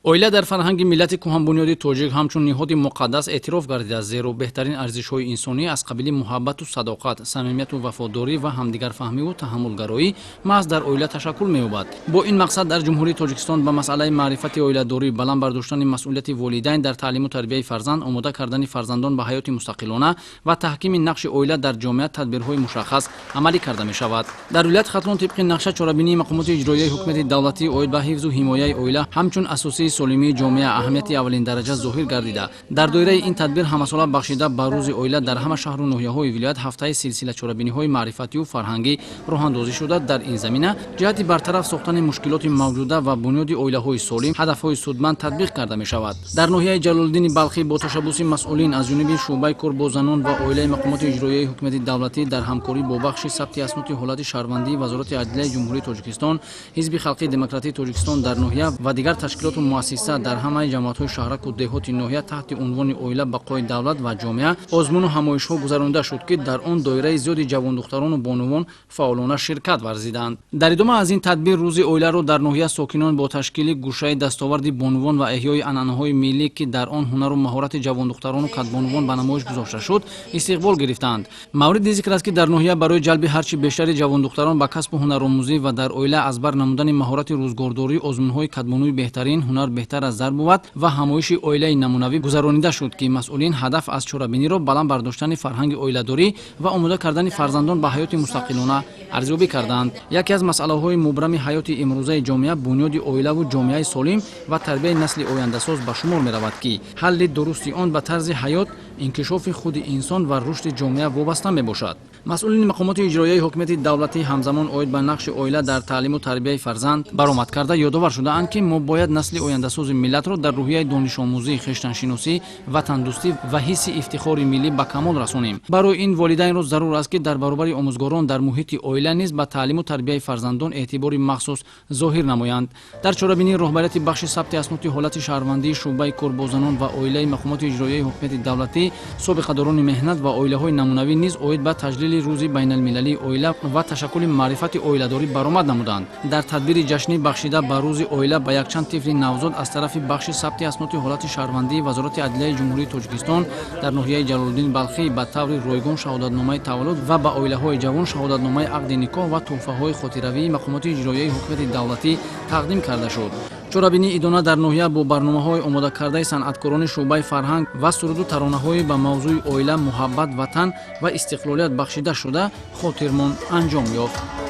Оила дар фарҳанги миллати кӯҳанбунёди тоҷик ҳамчун ниҳоди муқаддас эътироф гардидааст, зеро беҳтарин арзишҳои инсонӣ аз қабили муҳаббату садоқат, самимияту вафодорӣ ва ҳамдигарфаҳмиву таҳаммулгароӣ маҳз дар оила ташаккул меёбад. Бо ин мақсад дар Ҷумҳурии Тоҷикистон ба масъалаи маърифати оиладорӣ, баланд бардоштани масъулияти волидайн дар таълиму тарбияи фарзанд, омода кардани фарзандон ба ҳаёти мустақилона ва таҳкими нақши оила дар ҷомеа тадбирҳои мушаххас амалӣ карда мешавад. Дар вилояти Хатлон тибқи нақша чорабинии мақомоти иҷроияи ҳукумати давлатӣ оид ба ҳифзу ҳимояи оила ҳамчун асосии солимии ҷомеа аҳамияти аввалиндараҷа зоҳир гардида, дар доираи ин тадбир ҳамасола бахшида ба Рӯзи оила дар ҳама шаҳру ноҳияҳои вилоят ҳафтаи силсила чорабиниҳои маърифатию фарҳангӣ роҳандозӣ шуда, дар ин замина ҷиҳати бартараф сохтани мушкилоти мавҷуда ва бунёди оилаҳои солим ҳадафҳои судманд татбиқ карда мешавад. Дар ноҳияи Ҷалолиддини Балхӣ бо ташаббуси масъулин аз ҷониби шӯъбаи кор бо занон ва оилаи мақомоти иҷроияи ҳукумати давлатӣ дар ҳамкорӣ бо бахши сабти асноди ҳолати шаҳрвандии Вазорати адлияи Ҷумҳурии Тоҷикистон, Ҳизби халқии демократии Тоҷикистон дар ноҳия ва дигар ташкилоту муассиса дар ҳамаи ҷамоатҳои шаҳраку деҳоти ноҳия таҳти унвони «Оила: бақои давлат ва ҷомеа» озмуну ҳамоишҳо гузаронида шуд, ки дар он доираи зиёди ҷавондухтарону бонувон фаъолона ширкат варзиданд. Дар идома аз ин тадбир Рӯзи оиларо дар ноҳия сокинон бо ташкили гӯшаи дастоварди бонувон ва эҳёи анъанаҳои миллӣ, ки дар он ҳунару маҳорати ҷавондухтарону кадбонувон ба намоиш гузошта шуд, истиқбол гирифтанд. Мавриди зикр аст, ки дар ноҳия барои ҷалби ҳарчи бештари ҷавондухтарон ба касбу ҳунаромӯзӣ ва дар оила аз бар намудани маҳорати рӯзгордорӣ озмунҳои «Кадбонуи беҳтарин», «Ҳунар беҳтар аз зар бувад» ва ҳамоиши оилаи намунавӣ гузаронида шуд, ки масъулин ҳадаф аз чорабиниро баланд бардоштани фарҳанги оиладорӣ ва омода кардани фарзандон ба ҳаёти мустақилона арзёбӣ карданд. Яке аз масъалаҳои мубрами ҳаёти имрӯзаи ҷомеа бунёди оилаву ҷомеаи солим ва тарбияи насли ояндасоз ба шумор меравад, ки ҳалли дурусти он ба тарзи ҳаёт, инкишофи худи инсон ва рушди ҷомеа вобаста мебошад. Масъулини мақомоти иҷроияи ҳокимияти давлатӣ ҳамзамон оид ба нақши оила дар таълиму тарбияи фарзанд баромад карда, ёдовар шудаанд, ки мо бояд насли ояндасози миллатро дар рӯҳияи донишомӯзӣ, хештаншиносӣ, ватандӯстӣ ва ҳисси ифтихори миллӣ ба камол расонем. Барои ин волидайнро зарур аст, ки дар баробари омӯзгорон дар муҳити оила низ ба таълиму тарбияи фарзандон эътибори махсус зоҳир намоянд. Дар чорабинии роҳбарияти бахши сабти асноди ҳолати шаҳрвандии шӯъбаи кор бо занон ва оилаи мақомоти иҷроияи ҳокимияти давлатӣ, собиқадорони меҳнат ва оилаҳои намунавӣ низ оид ба таҷлили Рӯзи байналмилалии оила ва ташаккули маърифати оиладорӣ баромад намуданд. Дар тадбири ҷашнӣ бахшида ба Рӯзи оила ба якчанд тифли навзод аз тарафи бахши сабти асноди ҳолати шаҳрвандии Вазорати адлияи Ҷумҳурии Тоҷикистон дар ноҳияи Ҷалолиддини Балхӣ ба таври ройгон шаҳодатномаи таваллуд ва ба оилаҳои ҷавон шаҳодатномаи ақди никоҳ ва тӯҳфаҳои хотиравии мақомоти иҷроияи ҳукумати давлатӣ тақдим карда шуд. Чорабинии идона дар ноҳия бо барномаҳои омодакардаи санъаткорони шӯъбаи фарҳанг ва суруду таронаҳои ба мавзӯи оила, муҳаббат, ватан ва истиқлолият бахшида шуда хотирмон анҷом ёфт.